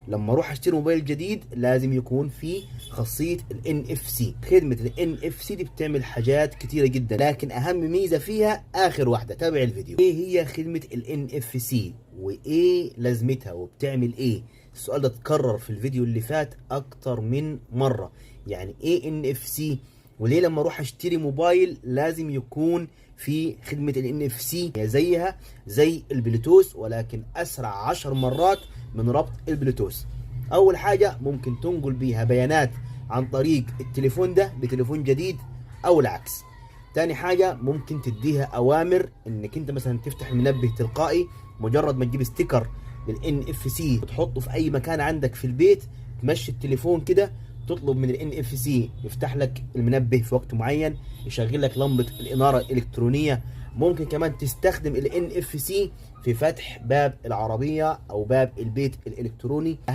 لما اروح اشتري موبايل جديد لازم يكون في خاصية ال NFC. خدمة ال NFC دي بتعمل حاجات كتيرة جدا، لكن اهم ميزة فيها اخر واحدة. تابع الفيديو. ايه هي خدمة ال NFC وايه لازمتها وبتعمل ايه؟ السؤال ده اتكرر في الفيديو اللي فات اكتر من مرة. يعني ايه NFC؟ وليه لما اروح اشتري موبايل لازم يكون في خدمة ال NFC؟ زيها زي البلوتوث، ولكن اسرع 10 مرات من ربط البلوتوث. اول حاجة ممكن تنقل بيها بيانات عن طريق التليفون ده لتليفون جديد او العكس. تاني حاجة ممكن تديها اوامر انك انت مثلا تفتح المنبه تلقائي، مجرد ما تجيب sticker لل NFC وتحطه في اي مكان عندك في البيت، تمشي التليفون كده تطلب من ال NFC يفتح لك المنبه في وقت معين، يشغل لك لمبة الإنارة الإلكترونية. ممكن كمان تستخدم ال NFC في فتح باب العربية أو باب البيت الإلكتروني.